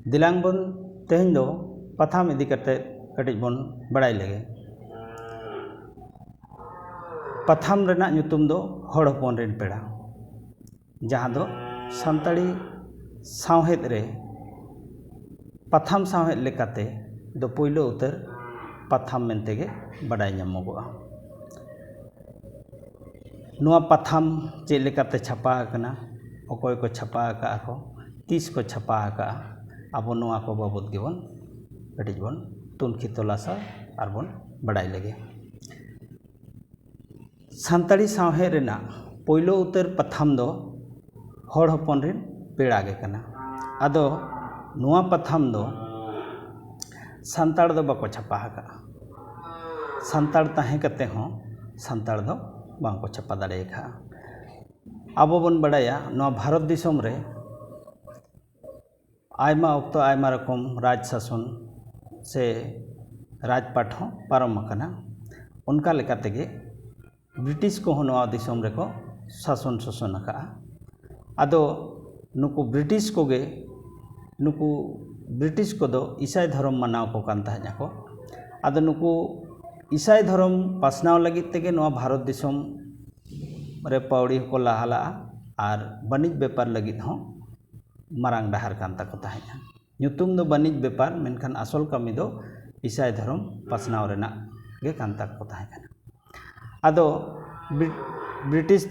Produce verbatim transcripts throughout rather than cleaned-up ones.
ᱫᱮᱞᱟᱝ ᱵᱚᱱ ᱛᱮᱦᱮᱧ ᱫᱚ ᱯᱟᱛᱷᱟᱢ ᱤᱫᱤ ᱠᱟᱛᱮ ᱠᱟᱹᱴᱤᱡ ᱵᱚᱱ ᱵᱟᱲᱟᱭ ᱞᱮᱜᱮ᱾ ᱯᱟᱛᱷᱟᱢ ᱨᱮᱱᱟᱜ ᱧᱩᱛᱩᱢ ᱫᱚ ᱦᱚᱲ ᱦᱚᱯᱚᱱ ᱨᱤᱱ ᱯᱮᱲᱟ, ᱡᱟᱦᱟᱸ ᱫᱚ ᱥᱟᱱᱛᱟᱲᱤ ᱥᱟᱶᱦᱮᱫ ᱨᱮ ᱯᱟᱛᱷᱟᱢ ᱥᱟᱶᱦᱮᱫ ᱞᱮᱠᱟᱛᱮ ᱫᱚ ᱯᱳᱭᱞᱳ ᱩᱛᱟᱹᱨ ᱯᱟᱛᱷᱟᱢ ᱢᱮᱱᱛᱮ ᱜᱮ ᱵᱟᱰᱟᱭ ᱧᱟᱢᱚᱜᱚᱜᱼᱟ᱾ ᱱᱚᱣᱟ ᱯᱟᱛᱷᱟᱢ ᱪᱮᱫ ᱞᱮᱠᱟᱛᱮ ᱪᱷᱟᱯᱟ ᱟᱠᱟᱱᱟ, ᱚᱠᱚᱭ ᱠᱚ ᱪᱷᱟᱯᱟ ᱟᱠᱟᱫᱼᱟ ᱠᱚ, ᱛᱤᱥ ᱠᱚ ᱪᱷᱟᱯᱟ ᱟᱠᱟᱫᱼᱟ, ᱟᱵᱚ ᱱᱚᱣᱟ ᱠᱚ ᱵᱟᱵᱚᱫ ᱜᱮᱵᱚᱱ ᱠᱟᱹᱴᱤᱡ ᱵᱚᱱ ᱛᱩᱱᱠᱷᱤ ᱛᱚᱞᱟᱥᱟ ᱟᱨ ᱵᱚᱱ ᱵᱟᱰᱟᱭ ᱞᱮᱜᱮ᱾ ᱥᱟᱱᱛᱟᱲᱤ ᱥᱟᱶᱦᱮᱫ ᱨᱮᱱᱟᱜ ᱯᱳᱭᱞᱳ ᱩᱛᱟᱹᱨ ᱯᱟᱛᱷᱟᱢ ᱫᱚ ᱦᱚᱲ ᱦᱚᱯᱚᱱ ᱨᱤᱱ ᱯᱮᱲᱟ ᱜᱮ ᱠᱟᱱᱟ᱾ ᱟᱫᱚ ᱱᱚᱣᱟ ᱯᱟᱛᱷᱟᱢ ᱫᱚ ᱥᱟᱱᱛᱟᱲ ᱫᱚ ᱵᱟᱠᱚ ᱪᱷᱟᱯᱟ ᱟᱠᱟᱫᱼᱟ᱾ ᱥᱟᱱᱛᱟᱲ ᱛᱟᱦᱮᱸ ᱠᱟᱛᱮ ᱦᱚᱸ ᱥᱟᱱᱛᱟᱲ ᱫᱚ ᱵᱟᱝ ᱠᱚ ᱪᱷᱟᱯᱟ ᱫᱟᱲᱮ ᱟᱠᱟᱫᱼᱟ᱾ ᱟᱵᱚ ᱵᱚᱱ ᱵᱟᱰᱟᱭᱟ, ᱱᱚᱣᱟ ᱵᱷᱟᱨᱚᱛ ᱫᱤᱥᱚᱢ ᱨᱮ ᱟᱭᱢᱟ ᱚᱠᱛᱚ ᱟᱭᱢᱟ ᱨᱚᱠᱚᱢ ᱨᱟᱡᱽ ᱥᱟᱥᱚᱱ ᱥᱮ ᱨᱟᱡᱽᱯᱟᱴ ᱦᱚᱸ ᱯᱟᱨᱚᱢ ᱟᱠᱟᱱᱟ᱾ ᱚᱱᱠᱟ ᱞᱮᱠᱟ ᱛᱮᱜᱮ ᱵᱨᱤᱴᱤᱥ ᱠᱚᱦᱚᱸ ᱱᱚᱣᱟ ᱫᱤᱥᱚᱢ ᱨᱮᱠᱚ ᱥᱟᱥᱚᱱ ᱥᱚᱥᱚᱱ ᱟᱠᱟᱫᱼᱟ᱾ ᱟᱫᱚ ᱱᱩᱠᱩ ᱵᱨᱤᱴᱤᱥ ᱠᱚᱜᱮ, ᱱᱩᱠᱩ ᱵᱨᱤᱴᱤᱥ ᱠᱚᱫᱚ ᱤᱥᱟᱭ ᱫᱷᱚᱨᱚᱢ ᱢᱟᱱᱟᱣ ᱠᱚ ᱠᱟᱱ ᱛᱟᱦᱮᱸᱫ ᱟᱠᱚ᱾ ᱟᱫᱚ ᱱᱩᱠᱩ ᱤᱥᱟᱭ ᱫᱷᱚᱨᱚᱢ ᱯᱟᱥᱱᱟᱣ ᱞᱟᱹᱜᱤᱫ ᱛᱮᱜᱮ ᱱᱚᱣᱟ ᱵᱷᱟᱨᱚᱛ ᱫᱤᱥᱚᱢ ᱨᱮ ᱯᱟᱹᱣᱲᱤ ᱦᱚᱸᱠᱚ ᱞᱟᱦᱟ ᱞᱟᱜᱼᱟ ᱟᱨ ᱵᱟᱹᱱᱤᱡ ᱵᱮᱯᱟᱨ ᱞᱟᱹᱜᱤᱫ ᱦᱚᱸ ᱢᱟᱨᱟᱝ ᱰᱟᱦᱟᱨ ᱠᱟᱱ ᱛᱟᱠᱚ ᱛᱟᱦᱮᱸᱫᱼᱟ᱾ ᱧᱩᱛᱩᱢ ᱫᱚ ᱵᱟᱹᱱᱤᱡ ᱵᱮᱯᱟᱨ, ᱢᱮᱱᱠᱷᱟᱱ ᱟᱥᱚᱞ ᱠᱟᱹᱢᱤ ᱫᱚ ᱤᱥᱟᱭ ᱫᱷᱚᱨᱚᱢ ᱯᱟᱥᱱᱟᱣ ᱨᱮᱱᱟᱜ ᱜᱮ ᱠᱟᱱ ᱛᱟᱠᱚ ᱛᱟᱦᱮᱸ ᱠᱟᱱᱟ᱾ ᱟᱫᱚ ᱵᱨᱤ-, ᱵᱨᱤᱴᱤᱥ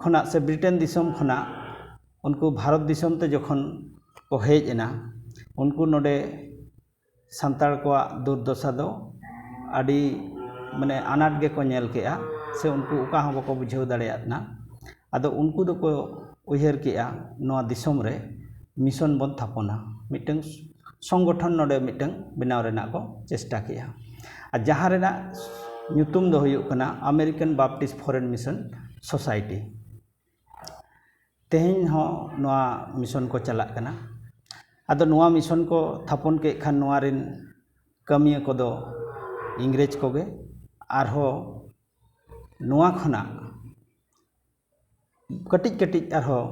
ᱠᱷᱚᱱᱟᱜ ᱥᱮ ᱵᱨᱤᱴᱮᱱ ᱫᱤᱥᱚᱢ ᱠᱷᱚᱱᱟᱜ ᱩᱱᱠᱩ ᱵᱷᱟᱨᱚᱛ ᱫᱤᱥᱚᱢ ᱛᱮ ᱡᱚᱠᱷᱚᱱ ᱠᱚ ᱦᱮᱡ ᱮᱱᱟ, ᱩᱱᱠᱩ ᱱᱚᱰᱮ ᱥᱟᱱᱛᱟᱲ ᱠᱚᱣᱟᱜ ᱫᱩᱨᱫᱚᱥᱟ ᱫᱚ ᱟᱹᱰᱤ, ᱢᱟᱱᱮ, ᱟᱱᱟᱴ ᱜᱮᱠᱚ ᱧᱮᱞ ᱠᱮᱜᱼᱟ, ᱥᱮ ᱩᱱᱠᱩ ᱚᱠᱟ ᱦᱚᱸ ᱵᱟᱠᱚ ᱵᱩᱡᱷᱟᱹᱣ ᱫᱟᱲᱮᱭᱟᱫ ᱱᱟ᱾ ᱟᱫᱚ ᱩᱱᱠᱩ ᱫᱚᱠᱚ ᱩᱭᱦᱟᱹᱨ ᱠᱮᱜᱼᱟ, ᱱᱚᱣᱟ ᱫᱤᱥᱚᱢ ᱨᱮ ᱢᱤᱥᱚᱱ ᱵᱚᱱ ᱛᱷᱟᱯᱚᱱᱟ, ᱢᱤᱫᱴᱟᱝ ᱥᱚᱝᱜᱚᱴᱷᱚᱱ ᱱᱚᱰᱮ ᱢᱤᱫᱴᱟᱝ ᱵᱮᱱᱟᱣ ᱨᱮᱱᱟᱜ ᱠᱚ ᱪᱮᱥᱴᱟ ᱠᱮᱜᱼᱟ᱾ ᱟᱨ ᱡᱟᱦᱟᱸ ᱨᱮᱱᱟᱜ ᱧᱩᱛᱩᱢ ᱫᱚ ᱦᱩᱭᱩᱜ ᱠᱟᱱᱟ American Baptist Foreign Mission Society᱾ ᱛᱮᱦᱮᱧ ᱦᱚᱸ ᱱᱚᱣᱟ ᱢᱤᱥᱚᱱ ᱠᱚ ᱪᱟᱞᱟᱜ ᱠᱟᱱᱟ᱾ ᱟᱫᱚ ᱱᱚᱣᱟ ᱢᱤᱥᱚᱱ ᱠᱚ ᱛᱷᱟᱯᱚᱱ ᱠᱮᱫ ᱠᱷᱟᱱ ᱱᱚᱣᱟ ᱨᱮᱱ ᱠᱟᱹᱢᱤᱭᱟᱹ ᱠᱚᱫᱚ ᱤᱝᱨᱮᱡᱽ ᱠᱚᱜᱮ᱾ ᱟᱨᱦᱚᱸ ᱱᱚᱣᱟ ᱠᱷᱚᱱᱟᱜ ᱠᱟᱹᱴᱤᱡ ᱠᱟᱹᱴᱤᱡ ᱟᱨᱦᱚᱸ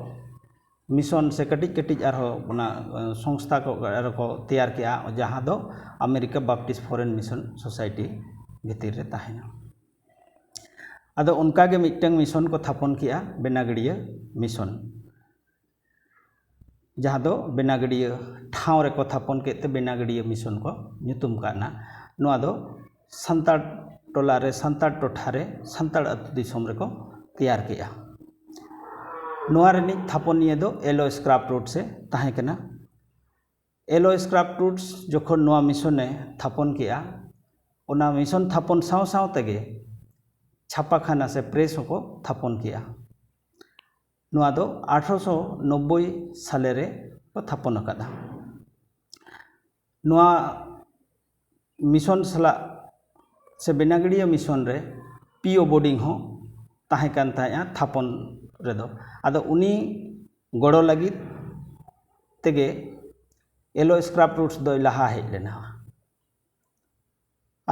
mission ᱥᱮ ᱠᱟᱹᱴᱤᱡ ᱠᱟᱹᱴᱤᱡ ᱟᱨᱦᱚᱸ ᱚᱱᱟ ᱥᱚᱝᱥᱛᱷᱟ ᱠᱚ ᱟᱨᱦᱚᱸ ᱠᱚ ᱛᱮᱭᱟᱨ ᱠᱮᱜᱼᱟ, ᱡᱟᱦᱟᱸ ᱫᱚ ᱟᱢᱮᱨᱤᱠᱟ ᱵᱟᱯᱴᱤᱥᱴ ᱯᱷᱚᱨᱮᱱ ᱢᱤᱥᱚᱱ ᱥᱳᱥᱟᱭᱴᱤ ᱵᱷᱤᱛᱤᱨ ᱨᱮ ᱛᱟᱦᱮᱱᱟ᱾ ᱟᱫᱚ ᱚᱱᱠᱟᱜᱮ ᱢᱤᱫᱴᱟᱝ ᱢᱤᱥᱚᱱ ᱠᱚ ᱛᱷᱟᱯᱚᱱ ᱠᱮᱜᱼᱟ, ᱵᱮᱱᱟᱜᱟᱹᱲᱤᱭᱟᱹ ᱢᱤᱥᱚᱱ, ᱡᱟᱦᱟᱸ ᱫᱚ ᱵᱮᱱᱟᱜᱟᱹᱲᱤᱭᱟᱹ ᱴᱷᱟᱶ ᱨᱮᱠᱚ ᱛᱷᱟᱯᱚᱱ ᱠᱮᱫ ᱛᱮ ᱵᱮᱱᱟᱜᱟᱹᱲᱤᱭᱟᱹ ᱢᱤᱥᱚᱱ ᱠᱚ ᱧᱩᱛᱩᱢ ᱠᱟᱜᱼᱟ᱾ ᱱᱚᱣᱟ ᱫᱚ ᱥᱟᱱᱛᱟᱲ ᱴᱚᱞᱟ ᱨᱮ, ᱥᱟᱱᱛᱟᱲ ᱴᱚᱴᱷᱟ ᱨᱮ, ᱥᱟᱱᱛᱟᱲ ᱟᱹᱛᱩ ᱫᱤᱥᱚᱢ ᱨᱮᱠᱚ ᱛᱮᱭᱟᱨ ᱠᱮᱜᱼᱟ᱾ ᱱᱚᱣᱟ ᱨᱤᱱᱤᱡ ᱛᱷᱟᱯᱚᱱᱤᱭᱟᱹ ᱫᱚ ᱮᱞ ᱳ ᱥᱠᱨᱟᱯ ᱨᱩᱴᱥ ᱮ ᱛᱟᱦᱮᱸ ᱠᱟᱱᱟ᱾ ᱮᱞ ᱳ ᱥᱠᱨᱟᱯ ᱨᱩᱴᱥ ᱡᱚᱠᱷᱚᱱ ᱱᱚᱣᱟ ᱢᱤᱥᱚᱱ ᱮ ᱛᱷᱟᱯᱚᱱ ᱠᱮᱜᱼᱟ, ᱚᱱᱟ ᱢᱤᱥᱚᱱ ᱛᱷᱟᱯᱚᱱ ᱥᱟᱶ ᱥᱟᱶ ᱛᱮᱜᱮ ᱪᱷᱟᱯᱟᱠᱷᱟᱱᱟ ᱥᱮ ᱯᱨᱮᱥ ᱦᱚᱸᱠᱚ ᱛᱷᱟᱯᱚᱱ ᱠᱮᱜᱼᱟ᱾ ᱱᱚᱣᱟ ᱫᱚ ᱟᱴᱷᱨᱚᱥᱚ ᱱᱚᱵᱵᱳᱭ ᱥᱟᱞᱮ ᱨᱮ ᱠᱚ ᱛᱷᱟᱯᱚᱱ ᱟᱠᱟᱫᱟ᱾ ᱱᱚᱣᱟ ᱢᱤᱥᱚᱱ ᱥᱟᱞᱟᱜ ᱥᱮ ᱵᱮᱱᱟᱜᱟᱹᱲᱤᱭᱟᱹ ᱢᱤᱥᱚᱱ ᱨᱮ ᱯᱤ ᱳ ᱵᱳᱨᱰᱤᱝ ᱦᱚᱸ ᱛᱟᱦᱮᱸ ᱠᱟᱱ ᱛᱟᱦᱮᱸᱫᱼᱟ ᱛᱷᱟᱯᱚᱱ ᱨᱮᱫᱚ᱾ ᱟᱫᱚ ᱩᱱᱤ ᱜᱚᱲᱚ ᱞᱟᱹᱜᱤᱫ ᱛᱮᱜᱮ ᱮᱞ ᱳ ᱥᱠᱨᱟᱯ ᱨᱩᱴᱥ ᱫᱚᱭ ᱞᱟᱦᱟ ᱦᱮᱡ ᱞᱮᱱᱟ᱾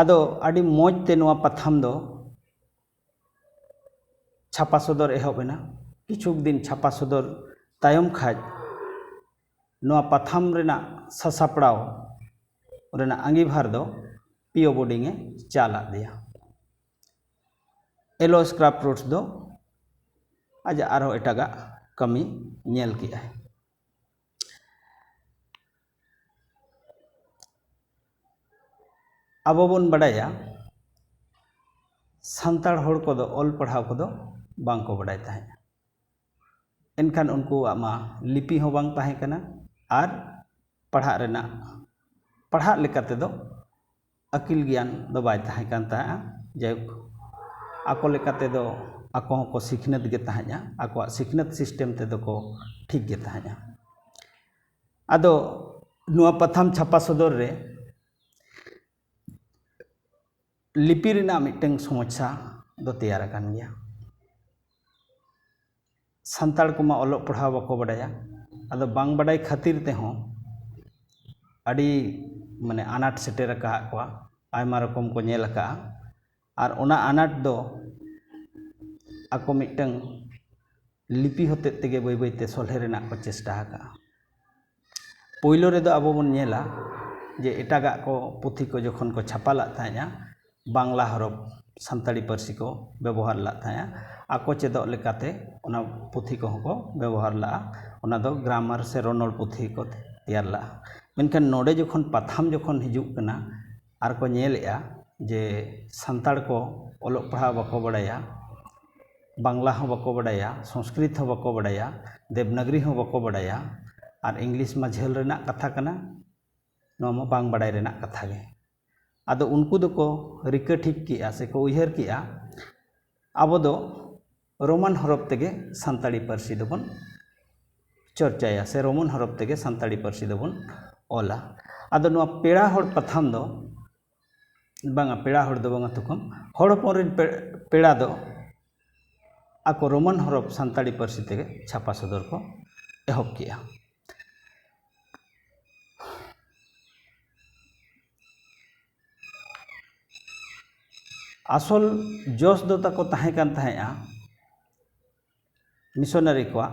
ᱟᱫᱚ ᱟᱹᱰᱤ ᱢᱚᱡᱽ ᱛᱮ ᱱᱚᱣᱟ ᱯᱟᱛᱷᱟᱢ ᱫᱚ ᱪᱷᱟᱯᱟ ᱥᱚᱫᱚᱨ ᱮᱦᱚᱵ ᱮᱱᱟ᱾ ᱠᱤᱪᱷᱩ ᱫᱤᱱ ᱪᱷᱟᱯᱟ ᱥᱚᱫᱚᱨ ᱛᱟᱭᱚᱢ ᱠᱷᱟᱡ ᱱᱚᱣᱟ ᱯᱟᱛᱷᱟᱢ ᱨᱮᱱᱟᱜ ᱥᱟᱥᱟᱯᱲᱟᱣ ᱨᱮᱱᱟᱜ ᱟᱸᱜᱤᱵᱷᱟᱨ ᱫᱚ ᱯᱤ ᱳ ᱵᱳᱨᱰᱤᱝ ᱮ ᱪᱟᱞ ᱟᱫᱮᱭᱟ᱾ ᱮᱞ ᱳ ᱥᱠᱨᱟᱯ ᱨᱩᱴᱥ ᱫᱚ ᱟᱡᱟᱜ ᱟᱨᱦᱚᱸ ᱮᱴᱟᱜᱟᱜ ᱠᱟᱹᱢᱤ ᱧᱮᱞ ᱠᱮᱜᱼᱟᱭ᱾ ᱟᱵᱚ ᱵᱚᱱ ᱵᱟᱰᱟᱭᱟ, ᱥᱟᱱᱛᱟᱲ ᱦᱚᱲ ᱠᱚᱫᱚ ᱚᱞ ᱯᱟᱲᱦᱟᱣ ᱠᱚᱫᱚ ᱵᱟᱝ ᱠᱚ ᱵᱟᱰᱟᱭ ᱛᱟᱦᱮᱸᱫ᱾ ᱮᱱᱠᱷᱟᱱ ᱩᱱᱠᱩᱣᱟᱜ ᱢᱟ ᱞᱤᱯᱤ ᱦᱚᱸ ᱵᱟᱝ ᱛᱟᱦᱮᱸ ᱠᱟᱱᱟ ᱟᱨ ᱯᱟᱲᱦᱟᱜ ᱨᱮᱱᱟᱜ, ᱯᱟᱲᱦᱟᱜ ᱞᱮᱠᱟ ᱛᱮᱫᱚ ᱟᱹᱠᱤᱞ ᱜᱮᱭᱟᱱ ᱫᱚ ᱵᱟᱭ ᱛᱟᱦᱮᱸ ᱠᱟᱱ ᱛᱟᱦᱮᱸᱫᱼᱟ᱾ ᱡᱟᱭᱦᱳᱠ, ᱟᱠᱚ ᱞᱮᱠᱟ ᱛᱮᱫᱚ ᱟᱠᱚ ᱦᱚᱸᱠᱚ ᱥᱤᱠᱷᱱᱟᱹᱛ ᱜᱮ ᱛᱟᱦᱮᱸᱫᱼᱟ, ᱟᱠᱚᱣᱟᱜ ᱥᱤᱠᱷᱱᱟᱹᱛ ᱥᱤᱥᱴᱮᱢ ᱛᱮᱫᱚ ᱠᱚ ᱴᱷᱤᱠ ᱜᱮ ᱛᱟᱦᱮᱸᱫᱼᱟ᱾ ᱟᱫᱚ ᱱᱚᱣᱟ ᱯᱟᱛᱷᱟᱢ ᱪᱷᱟᱯᱟ ᱥᱚᱫᱚᱨ ᱨᱮ ᱞᱤᱯᱤ ᱨᱮᱱᱟᱜ ᱢᱤᱫᱴᱟᱝ ᱥᱚᱢᱚᱥᱥᱟ ᱫᱚ ᱛᱮᱭᱟᱨ ᱟᱠᱟᱱ ᱜᱮᱭᱟ᱾ ᱥᱟᱱᱛᱟᱲ ᱠᱚᱢᱟ ᱚᱞᱚᱜ ᱯᱟᱲᱦᱟᱣ ᱵᱟᱠᱚ ᱵᱟᱰᱟᱭᱟ᱾ ᱟᱫᱚ ᱵᱟᱝ ᱵᱟᱰᱟᱭ ᱠᱷᱟᱹᱛᱤᱨ ᱛᱮᱦᱚᱸ ᱟᱹᱰᱤ, ᱢᱟᱱᱮ, ᱟᱱᱟᱴ ᱥᱮᱴᱮᱨ ᱟᱠᱟᱫ ᱠᱚᱣᱟ, ᱟᱭᱢᱟ ᱨᱚᱠᱚᱢ ᱠᱚ ᱧᱮᱞ ᱟᱠᱟᱫᱼᱟ᱾ ᱟᱨ ᱚᱱᱟ ᱟᱱᱟᱴ ᱫᱚ ᱟᱠᱚ ᱢᱤᱫᱴᱟᱝ ᱞᱤᱯᱤ ᱦᱚᱛᱮᱫ ᱛᱮᱜᱮ ᱵᱟᱹᱭ ᱵᱟᱹᱭᱛᱮ ᱥᱚᱞᱦᱮ ᱨᱮᱱᱟᱜ ᱠᱚ ᱪᱮᱥᱴᱟ ᱟᱠᱟᱫᱼᱟ᱾ ᱯᱳᱭᱞᱳ ᱨᱮᱫᱚ ᱟᱵᱚ ᱵᱚᱱ ᱧᱮᱞᱟ ᱡᱮ ᱮᱴᱟᱜᱟᱜ ᱠᱚ ᱯᱩᱛᱷᱤ ᱠᱚ ᱡᱚᱠᱷᱚᱱ ᱠᱚ ᱪᱷᱟᱯᱟ ᱞᱟᱜ ᱛᱟᱦᱮᱸᱫᱼᱟ, ᱵᱟᱝᱞᱟ ᱦᱚᱨᱚᱯ ᱥᱟᱱᱛᱟᱲᱤ ᱯᱟᱹᱨᱥᱤ ᱠᱚ ᱵᱮᱵᱚᱦᱟᱨ ᱞᱟᱜ ᱛᱟᱦᱮᱸᱫᱼᱟ᱾ ᱟᱠᱚ ᱪᱮᱫᱚᱜ ᱞᱮᱠᱟᱛᱮ ᱚᱱᱟ ᱯᱩᱛᱷᱤ ᱠᱚᱦᱚᱸ ᱠᱚ ᱵᱮᱵᱚᱦᱟᱨ ᱞᱟᱜᱼᱟ᱾ ᱚᱱᱟ ᱫᱚ ᱜᱨᱟᱢᱟᱨ ᱥᱮ ᱨᱚᱱᱚᱲ ᱯᱩᱛᱷᱤ ᱠᱚ ᱛᱮᱭᱟᱨ ᱞᱟᱜᱼᱟ᱾ ᱢᱮᱱᱠᱷᱟᱱ ᱱᱚᱰᱮ ᱡᱚᱠᱷᱚᱱ ᱯᱟᱛᱷᱟᱢ ᱡᱚᱠᱷᱚᱱ ᱦᱤᱡᱩᱜ ᱠᱟᱱᱟ ᱟᱨ ᱠᱚ ᱧᱮᱞᱮᱜᱼᱟ ᱡᱮ ᱥᱟᱱᱛᱟᱲ ᱠᱚ ᱚᱞᱚᱜ ᱯᱟᱲᱦᱟᱣ ᱵᱟᱠᱚ ᱵᱟᱲᱟᱭᱟ, ᱵᱟᱝᱞᱟ ᱦᱚᱸ ᱵᱟᱠᱚ ᱵᱟᱲᱟᱭᱟ, ᱥᱚᱝᱥᱠᱨᱤᱛ ᱦᱚᱸ ᱵᱟᱠᱚ ᱵᱟᱲᱟᱭᱟ, ᱫᱮᱵᱽᱱᱟᱜᱽᱨᱤ ᱦᱚᱸ ᱵᱟᱠᱚ ᱵᱟᱲᱟᱭᱟ, ᱟᱨ ᱤᱝᱞᱤᱥ ᱢᱟ ᱡᱷᱟᱹᱞ ᱨᱮᱱᱟᱜ ᱠᱟᱛᱷᱟ ᱠᱟᱱᱟ, ᱱᱚᱣᱟ ᱢᱟ ᱵᱟᱝ ᱵᱟᱲᱟᱭ ᱨᱮᱱᱟᱜ ᱠᱟᱛᱷᱟ ᱜᱮ᱾ ᱟᱫᱚ ᱩᱱᱠᱩ ᱫᱚᱠᱚ ᱨᱤᱠᱟᱹ ᱴᱷᱤᱠ ᱠᱮᱜᱼᱟ ᱥᱮ ᱠᱚ ᱩᱭᱦᱟᱹᱨ ᱠᱮᱜᱼᱟ, ᱟᱵᱚ ᱫᱚ ᱨᱳᱢᱟᱱ ᱦᱚᱨᱚᱯ ᱛᱮᱜᱮ ᱥᱟᱱᱛᱟᱲᱤ ᱯᱟᱹᱨᱥᱤ ᱫᱚᱵᱚᱱ ᱪᱚᱨᱪᱟᱭᱟ ᱥᱮ ᱨᱳᱢᱟᱱ ᱦᱚᱨᱚᱯ ᱛᱮᱜᱮ ᱥᱟᱱᱛᱟᱲᱤ ᱯᱟᱹᱨᱥᱤ ᱫᱚᱵᱚᱱ ᱚᱞᱟ᱾ ᱟᱫᱚ ᱱᱚᱣᱟ ᱯᱮᱲᱟ ᱦᱚᱲ ᱯᱟᱛᱷᱟᱢ ᱫᱚ ᱵᱟᱝᱟ, ᱯᱮᱲᱟ ᱦᱚᱲ ᱫᱚ ᱵᱟᱝᱟ ᱛᱩᱠᱩᱢ, ᱦᱚᱲ ᱦᱚᱯᱚᱱ ᱨᱮᱱ ᱯᱮ-, ᱯᱮᱲᱟ ᱫᱚ ᱟᱠᱚ ᱨᱳᱢᱟᱱ ᱦᱚᱨᱚᱯ ᱥᱟᱱᱛᱟᱲᱤ ᱯᱟᱹᱨᱥᱤ ᱛᱮᱜᱮ ᱪᱷᱟᱯᱟ ᱥᱚᱫᱚᱨ ᱠᱚ ᱮᱦᱚᱵ ᱠᱮᱜᱼᱟ᱾ ᱟᱥᱚᱞ ᱡᱚᱥ ᱫᱚ ᱛᱟᱠᱚ ᱛᱟᱦᱮᱸ ᱠᱟᱱ ᱛᱟᱦᱮᱸᱫᱼᱟ ᱢᱤᱥᱚᱱᱟᱨᱤ ᱠᱚᱣᱟᱜ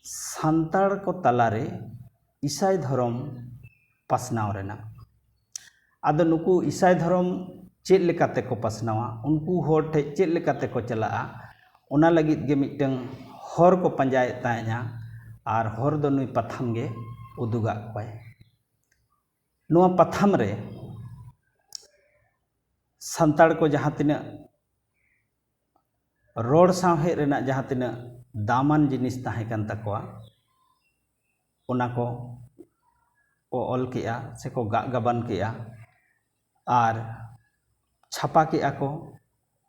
ᱥᱟᱱᱛᱟᱲ ᱠᱚ ᱛᱟᱞᱟᱨᱮ ᱤᱥᱟᱭ ᱫᱷᱚᱨᱚᱢ ᱯᱟᱥᱱᱟᱣ ᱨᱮᱱᱟᱜ᱾ ᱟᱫᱚ ᱱᱩᱠᱩ ᱤᱥᱟᱭ ᱫᱷᱚᱨᱚᱢ ᱪᱮᱫ ᱞᱮᱠᱟᱛᱮ ᱠᱚ ᱯᱟᱥᱱᱟᱣᱟ, ᱩᱱᱠᱩ ᱦᱚᱲ ᱴᱷᱮᱡ ᱪᱮᱫ ᱞᱮᱠᱟᱛᱮ ᱠᱚ ᱪᱟᱞᱟᱜᱼᱟ, ᱚᱱᱟ ᱞᱟᱹᱜᱤᱫ ᱜᱮ ᱢᱤᱫᱴᱟᱝ ᱦᱚᱨ ᱠᱚ ᱯᱟᱸᱡᱟᱭᱮᱫ ᱛᱟᱦᱮᱸᱫᱼᱟ᱾ ᱟᱨ ᱦᱚᱨ ᱫᱚ ᱱᱩᱭ ᱯᱟᱛᱷᱟᱢ ᱜᱮ ᱩᱫᱩᱜᱟᱜ ᱠᱚᱣᱟᱭ᱾ ᱱᱚᱣᱟ ᱯᱟᱛᱷᱟᱢ ᱨᱮ ᱥᱟᱱᱛᱟᱲ ᱠᱚ ᱡᱟᱦᱟᱸ ᱛᱤᱱᱟᱹᱜ ᱨᱚᱲ ᱥᱟᱶᱦᱮᱫ ᱨᱮᱱᱟᱜ ᱡᱟᱦᱟᱸ ᱛᱤᱱᱟᱹᱜ ᱫᱟᱢᱟᱱ ᱡᱤᱱᱤᱥ ᱛᱟᱦᱮᱸ ᱠᱟᱱ ᱛᱟᱠᱚᱣᱟ, ᱚᱱᱟ ᱠᱚ ᱠᱚ ᱚᱞ ᱠᱮᱜᱼᱟ ᱥᱮᱠᱚ ᱜᱟᱜ ᱜᱟᱵᱟᱱ ᱠᱮᱜᱼᱟ ᱟᱨ ᱪᱷᱟᱯᱟ ᱠᱮᱜᱼᱟ ᱠᱚ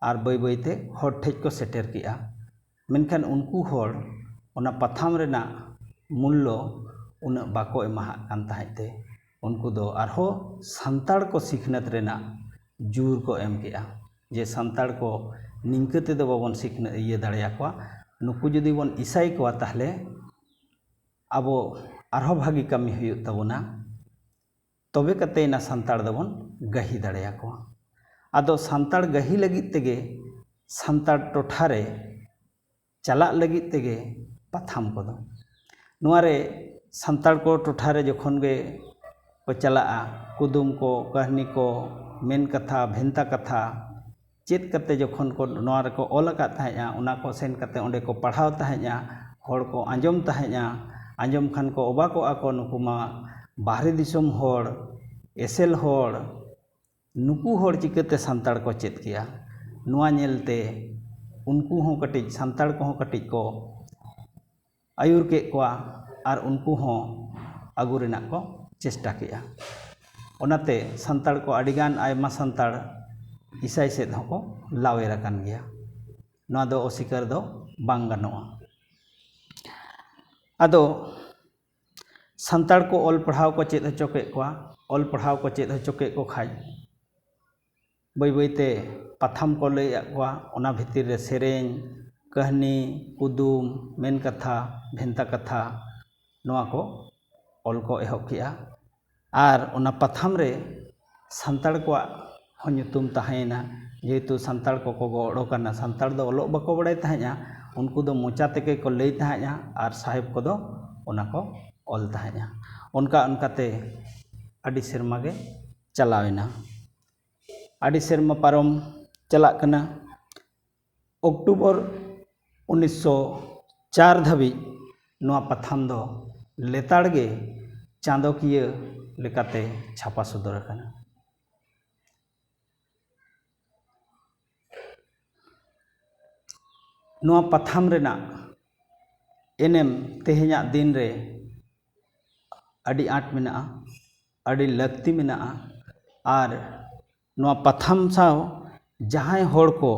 ᱟᱨ ᱵᱟᱹᱭ ᱵᱟᱹᱭᱛᱮ ᱦᱚᱲ ᱴᱷᱮᱡ ᱠᱚ ᱥᱮᱴᱮᱨ ᱠᱮᱜᱼᱟ᱾ ᱢᱮᱱᱠᱷᱟᱱ ᱩᱱᱠᱩ ᱦᱚᱲ ᱚᱱᱟ ᱯᱟᱛᱷᱟᱢ ᱨᱮᱱᱟᱜ ᱢᱩᱞᱞᱚ ᱩᱱᱟᱹᱜ ᱵᱟᱠᱚ ᱮᱢᱟᱦᱟᱜ ᱠᱟᱱ ᱛᱟᱦᱮᱸᱫ ᱛᱮ ᱩᱱᱠᱩ ᱫᱚ ᱟᱨᱦᱚᱸ ᱥᱟᱱᱛᱟᱲ ᱠᱚ ᱥᱤᱠᱷᱱᱟᱹᱛ ᱨᱮᱱᱟᱜ ᱡᱳᱨ ᱠᱚ ᱮᱢ ᱠᱮᱜᱼᱟ ᱡᱮ ᱥᱟᱱᱛᱟᱲ ᱠᱚ ᱱᱤᱝᱠᱟᱹ ᱛᱮᱫᱚ ᱵᱟᱵᱚᱱ ᱥᱤᱠᱷᱱᱟᱹᱛ ᱤᱭᱟᱹ ᱫᱟᱲᱮᱭᱟᱠᱚᱣᱟ, ᱱᱩᱠᱩ ᱡᱩᱫᱤ ᱵᱚᱱ ᱤᱥᱟᱭ ᱠᱚᱣᱟ ᱛᱟᱦᱞᱮ ᱟᱵᱚ ᱟᱨᱦᱚᱸ ᱵᱷᱟᱹᱜᱤ ᱠᱟᱹᱢᱤ ᱦᱩᱭᱩᱜ ᱛᱟᱵᱚᱱᱟ, ᱛᱚᱵᱮ ᱠᱟᱛᱮ ᱮᱱᱟ ᱥᱟᱱᱛᱟᱲ ᱫᱚᱵᱚᱱ ᱜᱟᱹᱦᱤ ᱫᱟᱲᱮᱭᱟᱠᱚᱣᱟ᱾ ᱟᱫᱚ ᱥᱟᱱᱛᱟᱲ ᱜᱟᱹᱦᱤ ᱞᱟᱹᱜᱤᱫ ᱛᱮᱜᱮ ᱥᱟᱱᱛᱟᱲ ᱴᱚᱴᱷᱟ ᱨᱮ ᱪᱟᱞᱟᱜ ᱞᱟᱹᱜᱤᱫ ᱛᱮᱜᱮ ᱯᱟᱛᱷᱟᱢ ᱠᱚᱫᱚ᱾ ᱱᱚᱣᱟ ᱨᱮ ᱥᱟᱱᱛᱟᱲ ᱠᱚ ᱴᱚᱴᱷᱟ ᱨᱮ ᱡᱚᱠᱷᱚᱱ ᱜᱮ ᱠᱚ ᱪᱟᱞᱟᱜᱼᱟ, ᱠᱩᱫᱩᱢ ᱠᱚ, ᱠᱟᱹᱦᱱᱤ ᱠᱚ, ᱢᱮᱱ ᱠᱟᱛᱷᱟ, ᱵᱷᱮᱱᱛᱟ ᱠᱟᱛᱷᱟ ᱪᱮᱫ ᱠᱟᱛᱮ ᱡᱚᱠᱷᱚᱱ ᱠᱚ ᱱᱚᱣᱟ ᱨᱮᱠᱚ ᱚᱞ ᱟᱠᱟᱫ ᱛᱟᱦᱮᱸᱫᱼᱟ, ᱚᱱᱟ ᱠᱚ ᱥᱮᱱ ᱠᱟᱛᱮ ᱚᱸᱰᱮ ᱠᱚ ᱯᱟᱲᱦᱟᱣ ᱛᱟᱦᱮᱸᱫᱼᱟ, ᱦᱚᱲ ᱠᱚ ᱟᱸᱡᱚᱢ ᱛᱟᱦᱮᱸᱫᱼᱟ᱾ ᱟᱸᱡᱚᱢ ᱠᱷᱟᱱ ᱠᱚ ᱚᱵᱟᱠᱚᱜᱼᱟ ᱠᱚ, "ᱱᱩᱠᱩ ᱢᱟ ᱵᱟᱦᱨᱮ ᱫᱤᱥᱚᱢ ᱦᱚᱲ, ᱮᱥᱮᱞ ᱦᱚᱲ, ᱱᱩᱠᱩ ᱦᱚᱲ ᱪᱤᱠᱟᱹᱛᱮ ᱥᱟᱱᱛᱟᱲ ᱠᱚ ᱪᱮᱫ ᱠᱮᱭᱟ?" ᱱᱚᱣᱟ ᱧᱮᱞᱛᱮ ᱩᱱᱠᱩ ᱦᱚᱸ ᱠᱟᱹᱴᱤᱡ, ᱥᱟᱱᱛᱟᱲ ᱠᱚᱦᱚᱸ ᱠᱟᱹᱴᱤᱡ ᱠᱚ ᱟᱹᱭᱩᱨ ᱠᱮᱫ ᱠᱚᱣᱟ ᱟᱨ ᱩᱱᱠᱩ ᱦᱚᱸ ᱟᱹᱜᱩ ᱨᱮᱱᱟᱜ ᱠᱚ ᱪᱮᱥᱴᱟ ᱠᱮᱜᱼᱟ᱾ ᱚᱱᱟᱛᱮ ᱥᱟᱱᱛᱟᱲ ᱠᱚ ᱟᱹᱰᱤᱜᱟᱱ, ᱟᱭᱢᱟ ᱥᱟᱱᱛᱟᱲ ᱤᱥᱟᱭ ᱥᱮᱫ ᱦᱚᱸᱠᱚ ᱞᱟᱣᱮᱨ ᱟᱠᱟᱱ ᱜᱮᱭᱟ᱾ ᱱᱚᱣᱟ ᱫᱚ ᱚᱥᱤᱠᱟᱨ ᱫᱚ ᱵᱟᱝ ᱜᱟᱱᱚᱜᱼᱟ᱾ ᱟᱫᱚ ᱥᱟᱱᱛᱟᱲ ᱠᱚ ᱚᱞ ᱯᱟᱲᱦᱟᱣ ᱠᱚ ᱪᱮᱫ ᱦᱚᱪᱚ ᱠᱮᱫ ᱠᱚᱣᱟ᱾ ᱚᱞ ᱯᱟᱲᱦᱟᱣ ᱠᱚ ᱪᱮᱫ ᱦᱚᱪᱚ ᱠᱮᱫ ᱠᱚ ᱠᱷᱟᱡ, ᱵᱟᱹᱭ ᱵᱟᱹᱭᱛᱮ ᱯᱟᱛᱷᱟᱢ ᱠᱚ ᱞᱟᱹᱭ ᱟᱫ ᱠᱚᱣᱟ᱾ ᱚᱱᱟ ᱵᱷᱤᱛᱤᱨ ᱨᱮ ᱥᱮᱨᱮᱧ, ᱠᱟᱹᱦᱱᱤ, ᱠᱩᱫᱩᱢ, ᱢᱮᱱ ᱠᱟᱛᱷᱟ, ᱵᱷᱮᱱᱛᱟ ᱠᱟᱛᱷᱟ, ᱱᱚᱣᱟ ᱠᱚ ᱚᱞ ᱠᱚ ᱮᱦᱚᱵ ᱠᱮᱜᱼᱟ᱾ ᱟᱨ ᱚᱱᱟ ᱯᱟᱛᱷᱟᱢ ᱨᱮ ᱥᱟᱱᱛᱟᱲ ᱠᱚᱣᱟᱜ ᱦᱚᱸ ᱧᱩᱛᱩᱢ ᱛᱟᱦᱮᱸᱭᱮᱱᱟ, ᱡᱮᱦᱮᱛᱩ ᱥᱟᱱᱛᱟᱲ ᱠᱚᱠᱚ ᱜᱚᱲᱚ ᱠᱟᱱᱟ᱾ ᱥᱟᱱᱛᱟᱲ ᱫᱚ ᱚᱞᱚᱜ ᱵᱟᱠᱚ ᱵᱟᱲᱟᱭ ᱛᱟᱦᱮᱸᱫᱼᱟ, ᱩᱱᱠᱩ ᱫᱚ ᱢᱚᱪᱟ ᱛᱮᱜᱮ ᱠᱚ ᱞᱟᱹᱭ ᱛᱟᱦᱮᱸᱫᱼᱟ ᱟᱨ ᱥᱟᱦᱮᱵᱽ ᱠᱚᱫᱚ ᱚᱱᱟ ᱠᱚ ᱚᱞ ᱛᱟᱦᱮᱸᱫᱼᱟ᱾ ᱚᱱᱠᱟ ᱚᱱᱠᱟᱛᱮ ᱟᱹᱰᱤ ᱥᱮᱨᱢᱟ ᱜᱮ ᱪᱟᱞᱟᱣᱮᱱᱟ᱾ ᱟᱹᱰᱤ ᱥᱮᱨᱢᱟ ᱯᱟᱨᱚᱢ ᱪᱟᱞᱟᱜ ᱠᱟᱱᱟ᱾ ᱚᱠᱴᱳᱵᱚᱨ ᱩᱱᱤᱥᱥᱚ ᱪᱟᱨ ᱫᱷᱟᱹᱵᱤᱡ ᱱᱚᱣᱟ ᱯᱟᱛᱷᱟᱢ ᱫᱚ ᱞᱮᱛᱟᱲ ᱜᱮ ᱪᱟᱸᱫᱚᱠᱤᱭᱟᱹ ᱞᱮᱠᱟᱛᱮ ᱪᱷᱟᱯᱟ ᱥᱚᱫᱚᱨ ᱟᱠᱟᱱᱟ᱾ ᱱᱚᱣᱟ ᱯᱟᱛᱷᱟᱢ ᱨᱮᱱᱟᱜ ᱮᱱᱮᱢ ᱛᱮᱦᱮᱧᱟᱜ ᱫᱤᱱ ᱨᱮ ᱟᱹᱰᱤ ᱟᱸᱴ ᱢᱮᱱᱟᱜᱼᱟ, ᱟᱹᱰᱤ ᱞᱟᱹᱠᱛᱤ ᱢᱮᱱᱟᱜᱼᱟ᱾ ᱟᱨ ᱱᱚᱣᱟ ᱯᱟᱛᱷᱟᱢ ᱥᱟᱶ ᱡᱟᱦᱟᱸᱭ ᱦᱚᱲ ᱠᱚ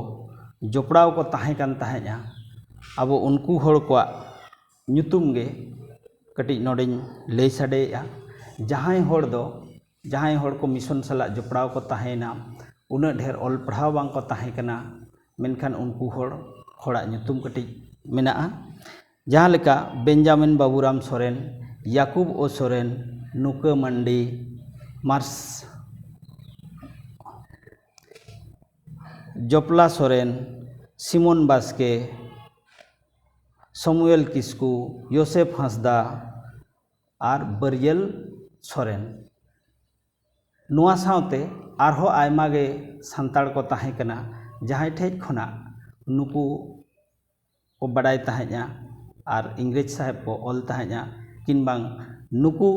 ᱡᱚᱯᱲᱟᱣ ᱠᱚ ᱛᱟᱦᱮᱸ ᱠᱟᱱ ᱛᱟᱦᱮᱸᱫᱼᱟ, ᱟᱵᱚ ᱩᱱᱠᱩ ᱦᱚᱲ ᱠᱚᱣᱟᱜ ᱧᱩᱛᱩᱢ ᱜᱮ ᱠᱟᱹᱴᱤᱡ ᱱᱚᱰᱮᱧ ᱞᱟᱹᱭ ᱥᱟᱰᱮᱭᱮᱫᱼᱟ᱾ ᱡᱟᱦᱟᱸᱭ ᱦᱚᱲ ᱫᱚ, ᱡᱟᱦᱟᱸᱭ ᱦᱚᱲ ᱠᱚ ᱢᱤᱥᱚᱱ ᱥᱟᱞᱟᱜ ᱡᱚᱯᱲᱟᱣ ᱠᱚ ᱛᱟᱦᱮᱸᱭᱮᱱᱟ, ᱩᱱᱟᱹᱜ ᱰᱷᱮᱨ ᱚᱞ ᱯᱟᱲᱦᱟᱣ ᱵᱟᱝ ᱠᱚ ᱛᱟᱦᱮᱸ ᱠᱟᱱᱟ, ᱢᱮᱱᱠᱷᱟᱱ ᱩᱱᱠᱩ ᱦᱚᱲ, ᱦᱚᱲᱟᱜ ᱧᱩᱛᱩᱢ ᱠᱟᱹᱴᱤᱡ ᱢᱮᱱᱟᱜᱼᱟ᱾ ᱡᱟᱦᱟᱸ ᱞᱮᱠᱟ ᱵᱮᱧᱡᱟᱢᱤᱱ ᱵᱟᱵᱩᱨᱟᱢ ᱥᱚᱨᱮᱱ, ᱭᱟᱠᱩᱵ ᱳ ᱥᱚᱨᱮᱱ, ᱱᱩᱠᱟᱹ ᱢᱟᱱᱰᱤ, ᱢᱟᱨᱥ, ᱡᱚᱯᱞᱟ ᱥᱚᱨᱮᱱ, ᱥᱤᱢᱚᱱ ᱵᱟᱥᱠᱮ, ᱥᱚᱢᱩᱭᱮᱞ ᱠᱤᱥᱠᱩ, ᱭᱳᱥᱮᱯ ᱦᱟᱸᱥᱫᱟ ᱟᱨ ᱵᱟᱹᱨᱭᱟᱹᱞ ᱥᱚᱨᱮᱱ᱾ ᱱᱚᱣᱟ ᱥᱟᱶᱛᱮ ᱟᱨᱦᱚᱸ ᱟᱭᱢᱟ ᱜᱮ ᱥᱟᱱᱛᱟᱲ ᱠᱚ ᱛᱟᱦᱮᱸ ᱠᱟᱱᱟ, ᱡᱟᱦᱟᱸᱭ ᱴᱷᱮᱡ ᱠᱷᱚᱱᱟᱜ ᱱᱩᱠᱩ ᱠᱚ ᱵᱟᱰᱟᱭ ᱛᱟᱦᱮᱸᱫᱼᱟ ᱟᱨ ᱤᱝᱨᱮᱡᱽ ᱥᱟᱦᱮᱵᱽ ᱠᱚ ᱚᱞ ᱛᱟᱦᱮᱸᱫᱼᱟ, ᱠᱤᱱᱵᱟᱝ ᱱᱩᱠᱩ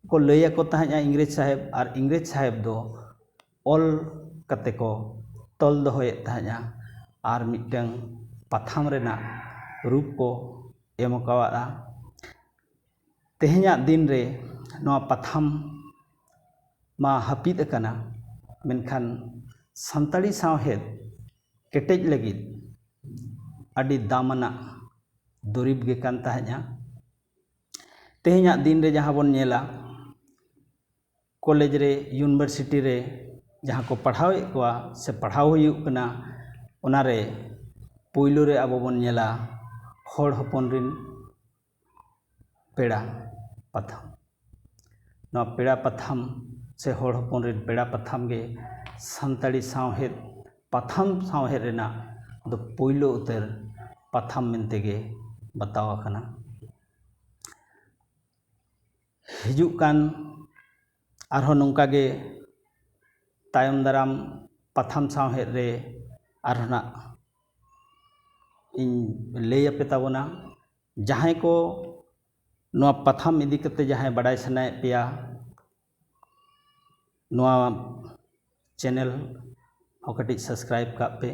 ᱠᱚ ᱞᱟᱹᱭ ᱟᱠᱚ ᱛᱟᱦᱮᱸᱫᱼᱟ ᱤᱝᱨᱮᱡᱽ ᱥᱟᱦᱮᱵᱽ, ᱟᱨ ᱤᱝᱨᱮᱡᱽ ᱥᱟᱦᱮᱵᱽ ᱫᱚ ᱚᱞ ᱠᱟᱛᱮ ᱠᱚ ᱛᱚᱞ ᱫᱚᱦᱚᱭᱮᱫ ᱛᱟᱦᱮᱸᱫᱼᱟ ᱟᱨ ᱢᱤᱫᱴᱟᱝ ᱯᱟᱛᱷᱟᱢ ᱨᱮᱱᱟᱜ ᱨᱩᱯ ᱠᱚ ᱮᱢ ᱟᱠᱟᱣᱟᱫᱼᱟ᱾ ᱛᱮᱦᱮᱧᱟᱜ ᱫᱤᱱ ᱨᱮ ᱱᱚᱣᱟ ᱯᱟᱛᱷᱟᱢ ᱢᱟ ᱦᱟᱹᱯᱤᱫ ᱟᱠᱟᱱᱟ, ᱢᱮᱱᱠᱷᱟᱱ ᱥᱟᱱᱛᱟᱲᱤ ᱥᱟᱶᱦᱮᱫ ᱠᱮᱴᱮᱡ ᱞᱟᱹᱜᱤᱫ ᱟᱹᱰᱤ ᱫᱟᱢᱟᱱᱟᱜ ᱫᱩᱨᱤᱵᱽ ᱜᱮ ᱠᱟᱱ ᱛᱟᱦᱮᱸᱫᱼᱟ᱾ ᱛᱮᱦᱮᱧᱟᱜ ᱫᱤᱱ ᱨᱮ ᱡᱟᱦᱟᱸ ᱵᱚᱱ ᱧᱮᱞᱟ, ᱠᱚᱞᱮᱡᱽ ᱨᱮ, ᱤᱭᱩᱱᱤᱵᱷᱟᱨᱥᱤᱴᱤ ᱨᱮ ᱡᱟᱦᱟᱸ ᱠᱚ ᱯᱟᱲᱦᱟᱣᱮᱫ ᱠᱚᱣᱟ ᱥᱮ ᱯᱟᱲᱦᱟᱣ ᱦᱩᱭᱩᱜ ᱠᱟᱱᱟ, ᱚᱱᱟᱨᱮ ᱯᱳᱭᱞᱳ ᱨᱮ ᱟᱵᱚ ᱵᱚᱱ ᱧᱮᱞᱟ ᱦᱚᱲ ᱦᱚᱯᱚᱱ ᱨᱤᱱ ᱯᱮᱲᱟ ᱯᱟᱛᱷᱟᱢ᱾ ᱱᱚᱣᱟ ᱯᱮᱲᱟ ᱯᱟᱛᱷᱟᱢ ᱥᱮ ᱦᱚᱲ ᱦᱚᱯᱚᱱ ᱨᱤᱱ ᱯᱮᱲᱟ ᱯᱟᱛᱷᱟᱢ ᱜᱮ ᱥᱟᱱᱛᱟᱲᱤ ᱥᱟᱶᱦᱮᱫ, ᱯᱟᱛᱷᱟᱢ ᱥᱟᱶᱦᱮᱫ ᱨᱮᱱᱟᱜ ᱫᱚ ᱯᱳᱭᱞᱳ ᱩᱛᱟᱹᱨ ᱯᱟᱛᱷᱟᱢ ᱢᱮᱱᱛᱮ ᱜᱮ ᱵᱟᱛᱟᱣ ᱟᱠᱟᱱᱟ᱾ ᱦᱤᱡᱩᱜ ᱠᱟᱱ ᱟᱨᱦᱚᱸ ᱱᱚᱝᱠᱟ ᱜᱮ ᱛᱟᱭᱚᱢ ᱫᱟᱨᱟᱢ ᱯᱟᱛᱷᱟᱢ ᱥᱟᱶᱦᱮᱫ ᱨᱮ ᱟᱨᱦᱚᱸ ᱱᱟᱜ ᱤᱧ ᱞᱟᱹᱭ ᱟᱯᱮ ᱛᱟᱵᱚᱱᱟ᱾ ᱡᱟᱦᱟᱸᱭ ᱠᱚ ᱱᱚᱣᱟ ᱯᱟᱛᱷᱟᱢ ᱤᱫᱤ ᱠᱟᱛᱮ ᱡᱟᱦᱟᱸᱭ ᱵᱟᱰᱟᱭ ᱥᱟᱱᱟᱭᱮᱫ ᱯᱮᱭᱟ, ᱱᱚᱣᱟ ᱪᱮᱱᱮᱞ ᱦᱚᱸ ᱠᱟᱹᱴᱤᱡ ᱥᱟᱵᱥᱠᱨᱟᱭᱤᱵ ᱠᱟᱜ ᱯᱮ,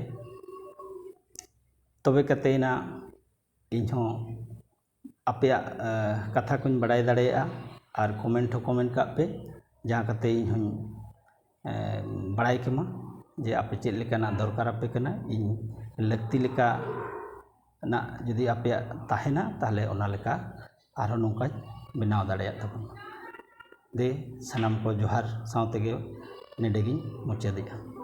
ᱛᱚᱵᱮ ᱠᱟᱛᱮ ᱱᱟᱜ ᱤᱧ ᱦᱚᱸ ᱟᱯᱮᱭᱟᱜ, ᱮ, ᱠᱟᱛᱷᱟ ᱠᱚᱧ ᱵᱟᱰᱟᱭ ᱫᱟᱲᱮᱭᱟᱜᱼᱟ ᱟᱨ ᱠᱚᱢᱮᱱᱴ ᱦᱚᱸ ᱠᱚᱢᱮᱱᱴ ᱠᱟᱜ ᱯᱮ, ᱡᱟᱦᱟᱸ ᱠᱟᱛᱮ ᱤᱧ ᱦᱚᱸᱧ, ᱮ, ᱵᱟᱲᱟᱭ ᱠᱮᱢᱟ ᱡᱮ ᱟᱯᱮ ᱪᱮᱫ ᱞᱮᱠᱟᱱᱟᱜ ᱫᱚᱨᱠᱟᱨ ᱟᱯᱮ ᱠᱟᱱᱟ᱾ ᱤᱧ ᱞᱟᱹᱠᱛᱤ ᱞᱮᱠᱟᱱᱟᱜ ᱡᱩᱫᱤ ᱟᱯᱮᱭᱟᱜ ᱛᱟᱦᱮᱱᱟ, ᱛᱟᱦᱚᱞᱮ ᱚᱱᱟ ᱞᱮᱠᱟ ᱟᱨᱦᱚᱸ ᱱᱚᱝᱠᱟᱧ ᱵᱮᱱᱟᱣ ᱫᱟᱲᱮᱭᱟᱜ ᱛᱟᱵᱚᱱᱟ᱾ ᱫᱮ, ᱥᱟᱱᱟᱢ ᱠᱚ ᱡᱚᱦᱟᱨ ᱥᱟᱶ ᱛᱮᱜᱮ ᱱᱚᱰᱮ ᱜᱤᱧ ᱢᱩᱪᱟᱹᱫᱮᱜᱼᱟ᱾